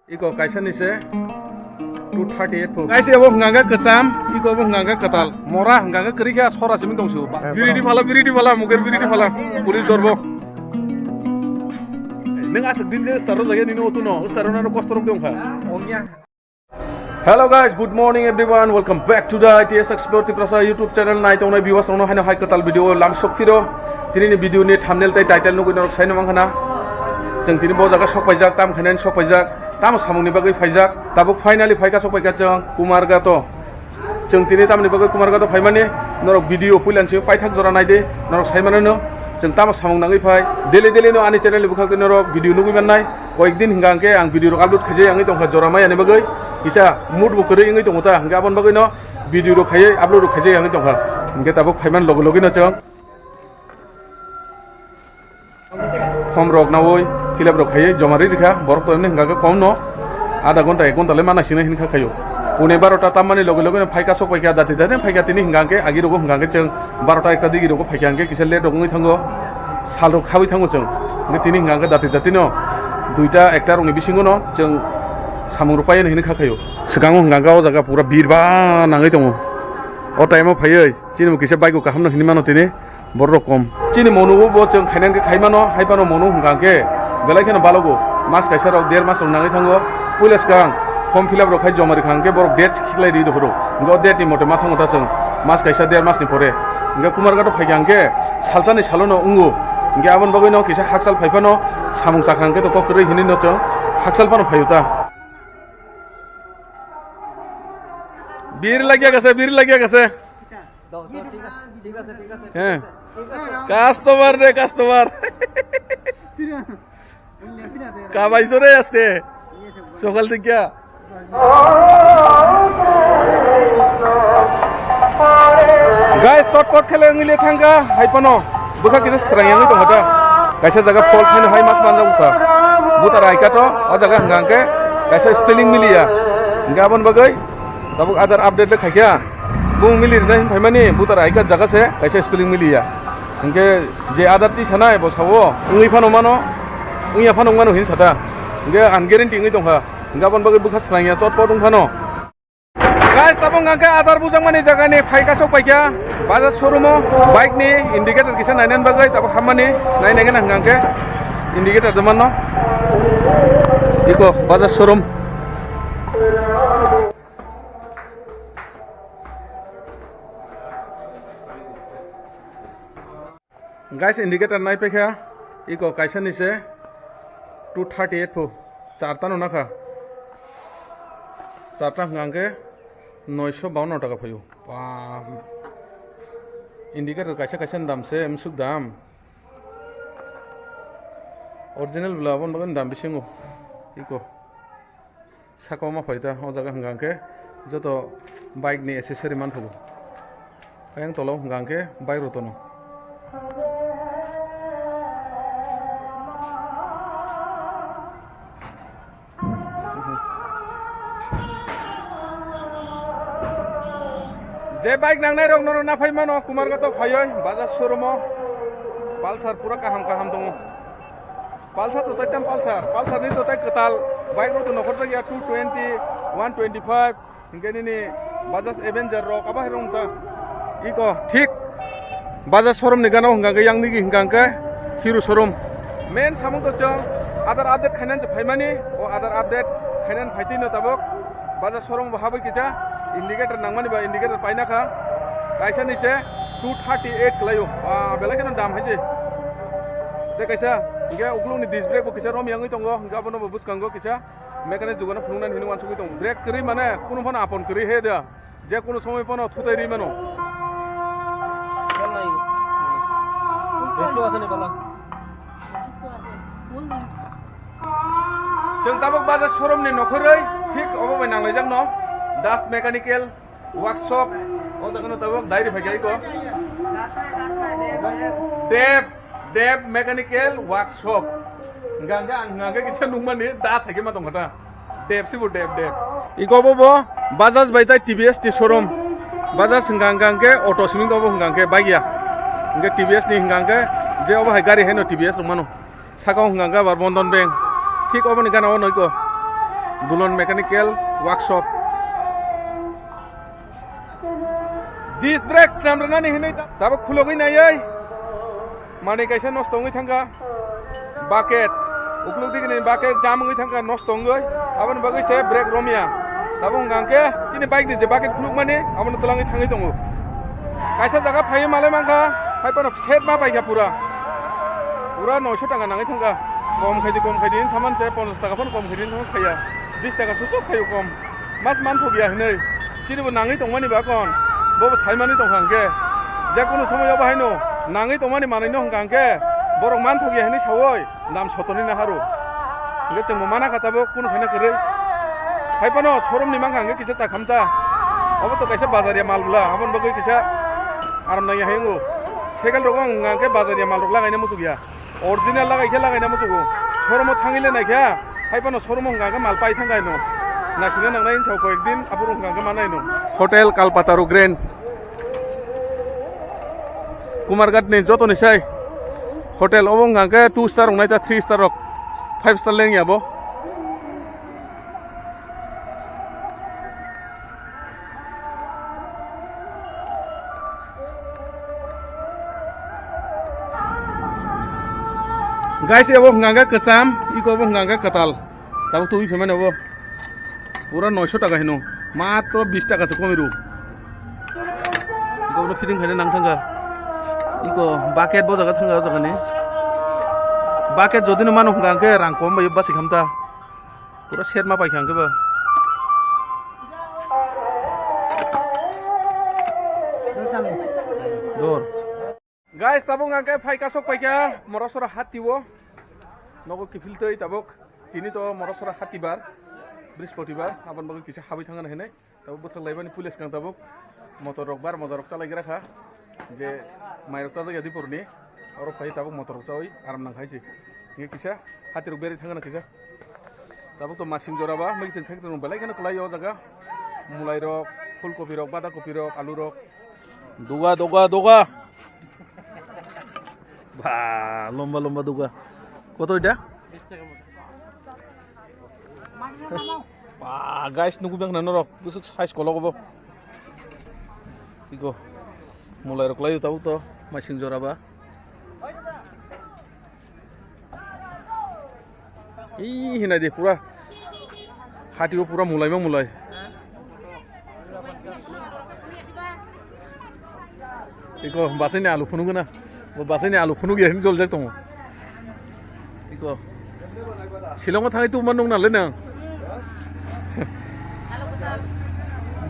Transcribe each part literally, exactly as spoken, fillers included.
Iko kaisa ni se two thirty eight pho. Kaisa abo hwnka khe kwcham, iko abo hwnka khe kwtal. Mora hwnka khe kwrwi khe sora simi tong su. Biridi phala, biridi phala, muker biridi phala. Police dorbo. Nang aswk din je staro jagani no tuno, staro na kosto rok dong kha. Hello guys, good morning everyone. Welcome back to the I T S Explore Tiprasa YouTube channel. Nai tongnai viewers rokno haino hai kwtal video lam sok phiro. Tini ni video ni thumbnail tai title nugwi norok sai no mankha na. Chwng tini bo jaga sok paijak, tam khainani sok paijak, tamo samung ni bagwi phaijak. Tabuk finally phaika sok paika chwng Kumarghato. Chwng tini tamoni bagwi Kumarghato phaimani norok video puilan se paithak jora naidi norok sai manano. Chwng tamo samung nangwi phai daily daily no ani channel ni bwkhak twi norok video nugwi mannai. Koyek din hwnka hwnkhe ang video rok upload khaijai wngwi tongkha jora maya ni bagwi. Kisa mood bo kwrwi wngwi tongo ta, hwnkhe aboni bagwi no video rok khaiwi upload rok khaijai wngwi tongkha. Hwnkhe tabuk phaiman loge loge no chwng form rok nawi fill up rok khaiwi joma ri rikha. Borok to emni hwnka khe kom no adha ghonta ek ghonta le mana sino hinkha khaio. Pune barota tammani loge loge no phaika sok paikha dati dati phaika tini hwnka hwnkhe agi rogo hwnka hwnkhe chwng barota ekta digi rogo phaikha hwnkhe kisa late rok wngwi thango. Sal rok khawi thango chwng. Hwnkhe tini hwnka hwnkhe dati dati no duita ekta rokni bisingo no chwng samung rok paiyani hinwi kha khaio. Swkango hwnka hwnkhe o jaga pura birba nangwi tongo. O time o phaiwi chini bo kisa bike o kaham no hinwi mano tini. Borok kom. Chini monugo bo chwng khainani khe khaimano, hai phano monu hwnka hwnkhe belai kheno balogo. Mas kaisa rok, der mas rok nangwi thango. Puila swkang form fill up rok khai joma rikha hwnkhe borok date khiklai ri dophuru. Hwnkhe o date ni mote ma thango ta chwng mas kaisa der mas ni pore. Hwnkhe Kumarghato phaikha hwnkhe salsa ni salo no wngo. Hwnkhe aboni bagwi no kisa hakchal phai phano samung chakha hwnkhe to kok kwrwi hinwi no chwng hakchal phano phaio ta. Bir lagya gase, bir lagya gase. He. Customer re, customer. Kabaisa re aske. Sokal thikya. Guys, tot tot khele ngile thangka, hai pano. Bwkha kisa srang yangwi tongkha ta. Kaisa jaga false hino hai mas manjak bwkha. Buta raika to, o jaga hwnka hwnkhe kaisa spelling miliya. Hwnkhe aboni bagwi tabuk Aadhaar update le khaikha. Bung mili rinai hin phaimani buta raika jaga se kaisa spelling miliya. Hwnkhe je Aadhaar ti sanai bo sao, wngwi phano mano, wngya phano wngmano hin sata. Hwnkhe unguarantee wngwi tongkha. Hwnkhe aboni bagwi bwkha srang ya chot pot wng phano. Guys, tabuk hwnkha khe Aadhaar bujakmani jaga ni phaika sok paikha Bajaj showroom o bike ni indicator kisa nainani bagwi tabuk hammani nainai gana hwnkha khe indicator de manno. Iko Bajaj showroom. Guys, indicator nai paikha, iko kaisa ni se two thirty eight pho, charta no nakha, charta hwnkha hwnkhe noisho bawanno taka phaio. Ba, indicator kaisa kaisa ni dam se msuk dam, original bwla aboni bagwi dam bisingo iko. Saka o ma phai ta, o jaga hwnkha hwnkhe joto bike ni accessory manthogo. Ayang tola o hwnkha hwnkhe bike rok tono. Je bike nangnai rok norok naphai mano, Kumarghato phaioi Bajaj showroom o. Pulsar pura kaham kaham tongo. Pulsar to tai tam Pulsar, Pulsar ni to tai kwtal bike rok to nokhorjak ya two twenty, one twenty five, hwnkhe nini Bajaj Avenger rok abo hai rok ta. Iko thik Bajaj showroom ni gana o hwnkha khe yang nigi hwnkha khe Hero showroom. Main samung to chwng Aadhaar update khainani se phaimani, o Aadhaar update khainani phaitwi no tabuk. Bajaj showroom bo habwi kisa indicator nangmani ba indicator paina kha. Kaisa ni se two thirty eight kwlaio. Ba, belai kheno dam hai se. Tei kaisa hwnkhe ukulukni disc brake bo kisa rom yangwi tongo, hwnkhe abono bo bwskango kisa mechanic dukano phunuknani hinwi uansugwi tongo. Brake kwrwi mane kunu phano apon kwrwi he da. Je kunu somoi phano thutai rwi mano. Chwng tabuk Bajaj showroom ni nokhorwi thik obo bai nanglaijakno Das Mechanical Workshop, o jaga no tabuk diary phai kha iko. Dev, Dev Mechanical Workshop. Hwnkha hwnkhe ang hwnkha hwnkhe kisa nukmani Das hai khe ma tongkha ta. Dev sibo Dev, Dev. Iko bo bo Bajaj bai tai T V S ni showroom. Bajaj hwnkha hwnkha hwnkhe auto simi tongo hwnkha hwnkhe bike ya. Hwnkhe T V S ni hwnkha hwnkhe je obo hai gari haino T V S rok mano. Saka o hwnkha hwnkhe abar Bandhan Bank. Thik oboni gana o noiko. Dulon Mechanical Workshop. Disc brake swnam rwnani hinwi ta-, tabuk khulogwi naiwi. Manwi kaisa nosto wngwi thangkha. Bucket. Ukluk digini bucket jam wngwi thangkha, nosto wngwi. Aboni bagwi se brake romya. Tabuk hwnkha hwnkhe chini bike ni je bucket khulukmani, abono twlangwi thangwi tongo. Kaisa jaga phaiwi malai mankha, hai phano set ma paikha pura. Pura noisho taka nangwi thangkha. Kom khaidi, kom khaidi hinwi saman se ponchash taka phano kom khaidi hinwi khaiya. Bish taka susuk khaio kom. Mas manthokya hinwi. Chini bo nangwi tongmani ba kon. Bo bo saimani tongkha hwnkhe. Je kunu somoyo bo haino nangwi tongmani manwino hwnkha hwnkhe borok manthokya hinwi saui. Dam sotoni na haru. Hingke chwng bo mana kha tabuk, kunu khaina kwrwi. Hai phano showroom ni mankha hingke kisa chakhamta. Obo to kaisa bazar ya mal bwla, aboni bagwi kisa aram nangya hai wngo. Cycle rok wng hingke bazar ya mal rok lagaina muchuk ya. Original lagai khe lagaina muchugo. Showroom o thangwi le naikha. Hai phano showroom o hingka hingke mal pai thangkha ino. Naisingna nangnai hinsa koi ek din aphuru hingka hingke manai no. Hotel Kalpataru Grand. Kumarghat ni joto ni sai hotel obo wngkha hwnkhe two star rok nai ta three star rok five star leng ya bo. Guys, abo wngkha hwnkhe kwcham, iko bo wngkha hwnkhe kwtal. Tabuk tubui phaimani abo. Pura noisho taka hino. Matro bish taka se komi ru. Iko no fitting khaina nang thangkha. Iko bucket bo jaga thangkha o jaga ni. Bucket jodi no mano hwnkha hwnkhe rang kom bai basi khamta. Pura set ma paikha hwnkhe ba. Dor. Guys, tabuk ang khe phai kasok paikha Morosora hati o. Nogo kiphil twi tabuk. Tini to Morosora hatibar, Brispatibar, aboni bagwi kisa habwi thangna hinwi. Tabuk bwthak laimani pulis kang tabuk. Motor rok bar motor rok chalai gra kha. Je mai rok chajak ya Dipurni. Oro phai tabuk motor rok chawi aram nang khai se. Nge kisa hati rok beri thangna kisa. Tabuk to masing jora ba, mai teng thang tong belai kheno kwlai o jaga. Mulai rok, phul kopi rok, bada kopi rok, alu rok. Duga, duga, duga. Ba, lomba, lomba duga. Koto eta? Ba, guys, nukubeng na norok. Busuk size kolok bo. Iko. Mulai rok lai tabuk to, masing jora ba. Ih, hinai de pura. Hati o pura mulai ma mulai. Iko basai ni alu phunuk na. Bo basai ni alu phunuk ya hin jol jak tongo. Iko. Shillong o thangwi tu man nung na le nang.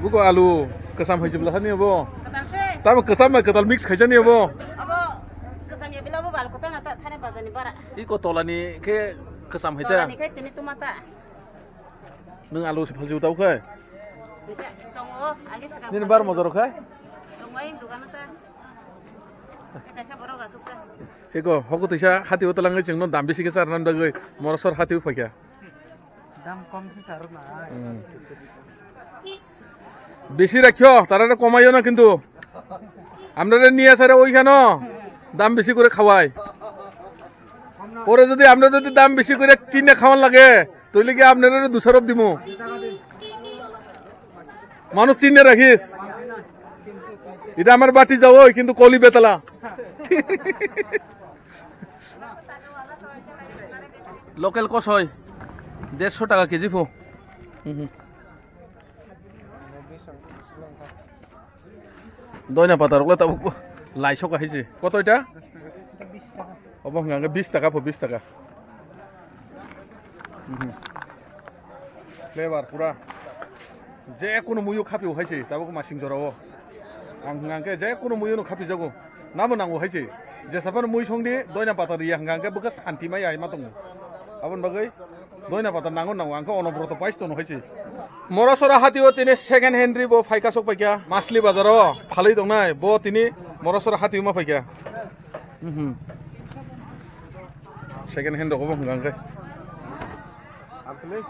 Buko alu kwcham hai jibla hani bo. Tamo kwcham bai kwtal mix khai jani bo. Abo kwcham ya bila bo bal kwtal na ta thani bazar ni bara. Iko tola ni khe kwcham hai ta. Tola ni khe tini tuma ta. Nwng alu se phalsi utau khai? Tongo, agi chikang. Nini bar motor khai? Tongo, ayang dukano ta. Kaisa borok asuk ta. Eko, hoko tisa hati o talangwi chwngno dam bisi khe charwna bagwi Morosor hati o phaikha. Dam kom se charwna. Hmm. Bisi rakhyo, tarare komaio na kintu. Amrare niya sare oikhano dam bisi kore khawai. Pore jodi amra jodi dam bisi kore kine khawan lage, toile ki apnare dusarop dimu. Manush chinne rakhish. Eta amar bati jao, kintu koli betala. Local kosoi, dersho taka keji pho. Mhm. Doina pata rok le tabuk laisok hai se. Koto eta? Obo hwnka hwnkhe bish taka pho, bish taka. Mhm. Flavor pura. Je kunu muiyo khapio hai se, tabuk masing jora o. Ang hwnka hwnkhe je kunu muiyo no khapi jago. Namo nango hai se. Jesa phano mui song di, doina pata riya hwnka hwnkhe bwkha santi mai ai ma tongo. Aboni bagwi Doina pata nango nango, ang khe onobroto pais tono hai se. Morosora hati o tini second hand ri bo phaikha sok paikha, Masli bazar o phalwi tongnai, bo tini Morosora hati o ma phaikha. Mhm. Second hand rok bo hwnka hwnkhe. Ang khe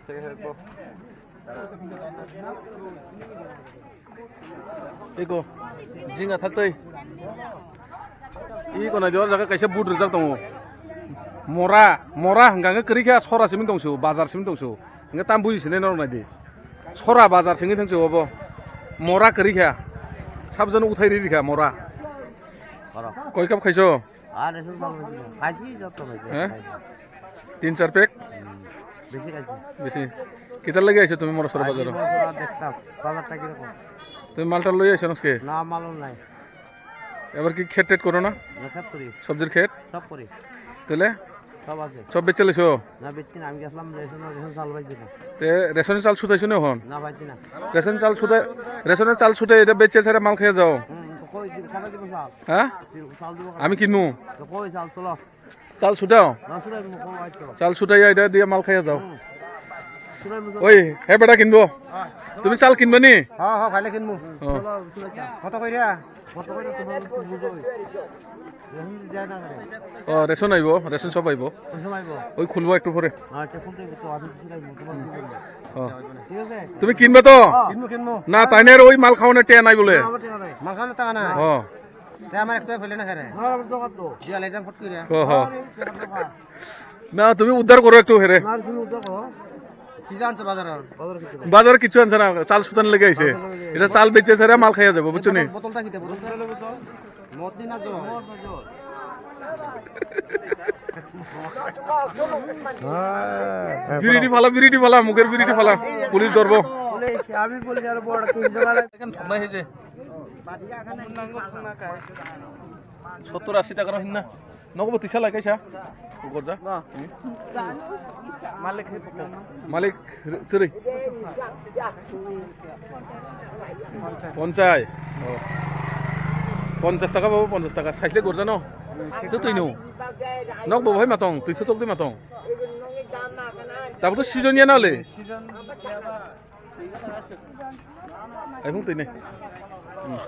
second hand bo. Eko, jinga thaktwi. Eko nai, o jaga kaisa board rijak tongo. Mora, mora hwnka hwnkhe kwrwi khe sora simi tongsu, bazar simi tongsu. Hwnkhe tam buji sinai norok naidi. Sora bazar singwi thangsi obo. Mora kwrwi kha. Sabjano uthai riri kha mora. Oro. Koi kap khaiso? Ah, ration card bai kha. Khaisi joto bai kha. He? Tin char pack? Hmm. Besi khaisi. Besi. Kitar lagi aiso tumi mora sora bazaro? Aji mora sora dekta. Bazar ta kirokom? Tumi malta loi aiso noske? Na, mal nai. Ebar ki khet tet koro na? Na, khet kori. Sobjir khet? Sob kori. Tele? Sob ase. Sob becheleso? Na, bechchi na, ami geslam ration, ration chal bai dina. Te ration chal sutai sune hon? Na, bai dina. Ration chal sutai, ration chal sutai eta beche sare mal khaya jao. Hmm, to koi di, koi di sal. Ha? Di sal dibo. Ami kinmu? To koi sal cholo. Chal sudao? Na, sudai mo, koi bai to. Chal sudai ai da dia mal khaya jao. Hmm. Sudai mo. Oi, he beta kinbo. Ah. Tumi chal kinbo ni? Ha, ha, phaile kinmu. Oh. Cholo, sudai chal. Koto koi ria? O, ration aibo, ration shop aibo. Ration aibo. Oi, khulbo ektu pore. Acha, khulto ektu, ami khulai mo, tomar khulbo. O. Thik ase? Tumi kinba to? Kinmo, kinmo. Na, tainer oi mal khaone te nai bole. Na, amar te nai. Mal khaone ta nai. O. Te amar ektu phele na khare. Na, amar dogan to. Dia laitan phot kire. O, ho. Aare, dogan to kha. Na, tumi uddar koro ektu here. Na, tumi uddar koro. Kichu ancho bazar? Bazar kichu na. Bazar kichu ancho na, chal sutan lage aise. Chal sutan lage. Eta chal beche sare mal khaya jabo, buchcho ni? Botol ta khite, botol ta. Mod ni na jo? Mod na jo. Biri di phala, biri di phala, muger biri di phala. Police dorbo. Police, ami police aro bor tin jona. Ekhan thoknai hoye je. Sottor ashi taka rok hinna. Nogo bo tisa lai kaisa. Gorja. Ba. Hmm. Malik hai pokok. Malik chwrwi. Ponchai. Oh. Ponchas taka babo, ponchas taka. Saisle gorja no. Twi no. Nok bo bhai matong, twi sotok di matong. Tabuk to season ya na le. Season. Ai phung twi ne. Hmm.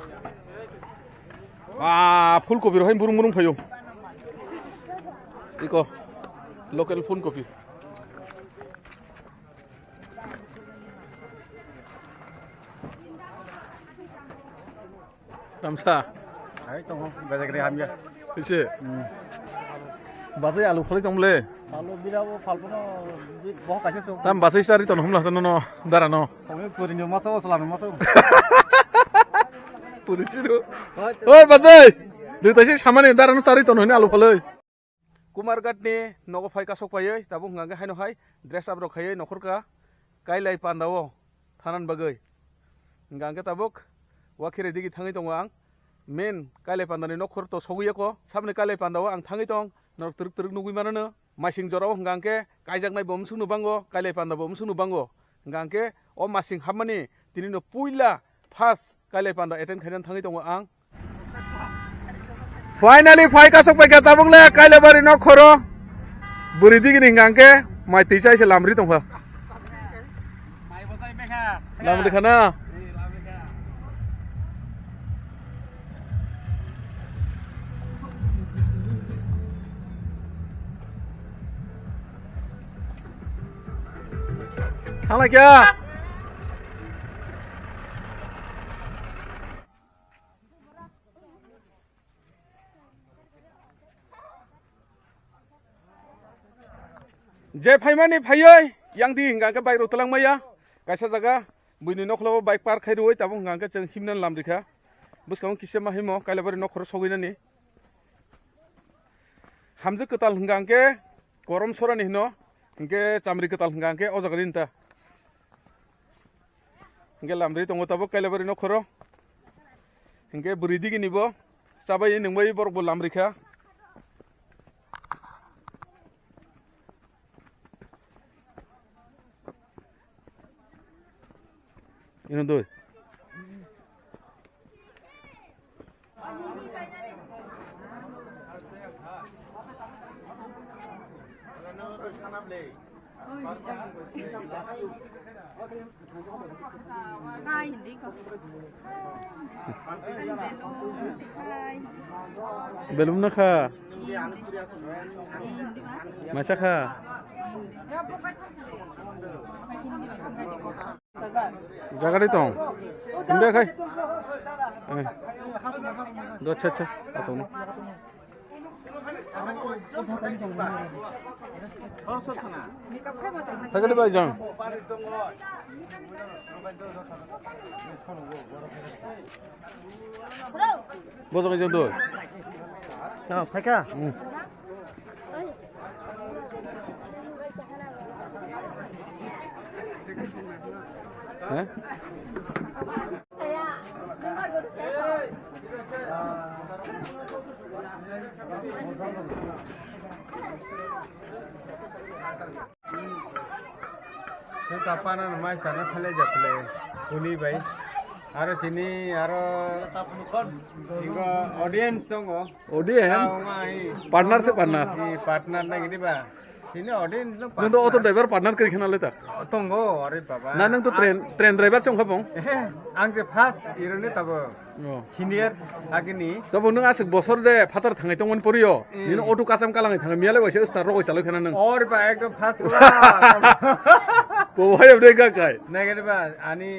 Ah, phulkobi rohai burung burung phaio. Iko local phulkobi. Tamsa. Hai tongo, bejak re hamya. Ise. Hmm. Basai alu phalai tongmole. Alu bira bo phalpano, bohok kaisa song. Tam basai sari ton humla no, no, dara no. Kami puri ni masa, sala ni masa. Puri chiru. Oi, basai. Dui taisi samani dara no sari ton hini alu phalai. Kumarghat ni nogo phai kasok phaiwi tabuk hwnkha khe haino hai dress up rok khaiwi nokhorkha Kailai panda o thanani bagwi. Hwnkha khe tabuk Wakhirai digi thangwi tongo ang. Main Kailai panda ni nokhor to sogwi yako. Saboni Kailai panda o ang thangwi tong, norok twrwk twrwk nugwi mano no. Maising jora o hwnkha khe kaijaknai bo bwswk no bango, Kailai panda bo bwswk no bango. Hwnkha khe o masing hapmani tini no puila first Kailai panda attend khainani thangwi tongo ang. Finally, phai kasok pai kha tabuk le Kailabari nok khoro. Bwrwi digini hwnkha khe mai twi chai se lamri tongkha. Lamri khana. Thangla kya? Je phaimani phaiwi yang di hwnkha khe bike rok twlang maya. Kaisa jaga buini nokholo bike park khai rwi tabuk hwnkha khe chwng himnani lam rikha. Bwskango kisa ma himo Kailabari nokhoro sogwi nani. Hamjwk kwtal hwnkha khe korom sorani hino, hwnkhe chamri kwtal hwnkha khe o jaga rini ta. Hwnkhe lamri tongo tabuk Kailabari nokhoro. Hwnkhe bwrwi digini bo chabai nungbai borok bo lamri kha. Ino doi. Belum na kha. Masa kha. Jaga de tong. Hindi khai. Eh. Do, acha, acha. Asong. Thakali bai jang. Bojong jang do. Phaikha. Hah? Tei ta pana no mai sana thale jatle kuni bai. Aro chini aro ingo audience tongo. Audience? Tao ngai. Partner se partner. Ni partner na gini ba. Chini audience no. Nung do auto driver partner kari khana le ta. Tongo, are baba. Na nung to train, train driver se wngkha bong. Ang je first ironi tabo. Oh. Senior agini. Tabo nung aswk bosor je phatar thangai tongmani porio. Eh. Nini auto kasam kalangai thangai miyale waisa star rogoi chaloi khana nung. Or ba ekdom first class. Bo hai abde ga kai. Nagani ba ani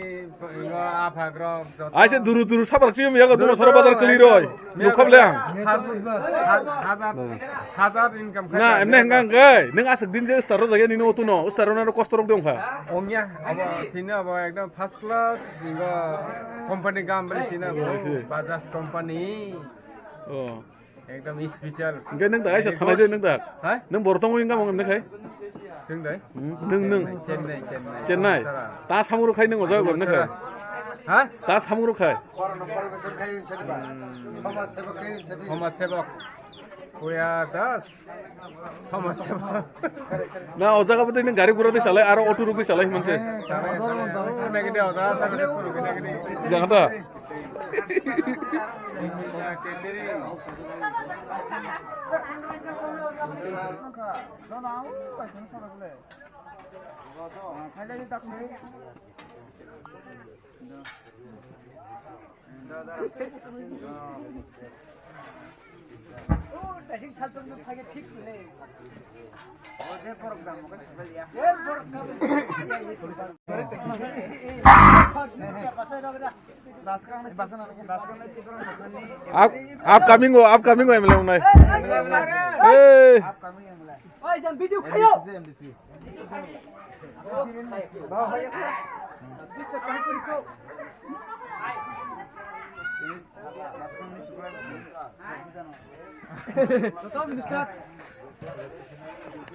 apha grok. Aise duru duru sabar chiyum yago duma sora bazar kali roi. Nukhab le ang. Hazar, hazar, hazar income. Na, emne hengkang kai. Nung aswk din je star rojak ya nini auto no. Star rona ro kosto rok dong kha. Ongya, abo sini abo ekdom first class. Ingo company gam beli sini abo. Bajaj company. Oh. Ekdom special. Engke nung da aisa thanai de nung da. Ha? Nung bortong wing gam ngam ne khai? Sing dai. Hmm, nung, nung. Chennai, Chennai. Chennai. Sara. Ta samung rok khai nung oja gom ne khai? Ha? Ta samung rok khai? Samaj sebok khai. Samaj sebok. Kuya das. Samaj sebok. Na oja gabo de nung gari gura de salai aro auto rok de salai manse. Salai, salai. Nagide oja, salai, salai, nagide. Jangan ta. Up-, upcoming o, upcoming o M L A wngnai. Hey. Oi, jang video khayo.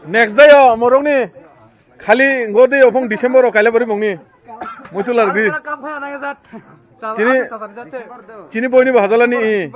Next day o morong ni khali ngo day o phong December o kaila bari mongni. Muitu lardi. Chini, chini boini bo hajalani i.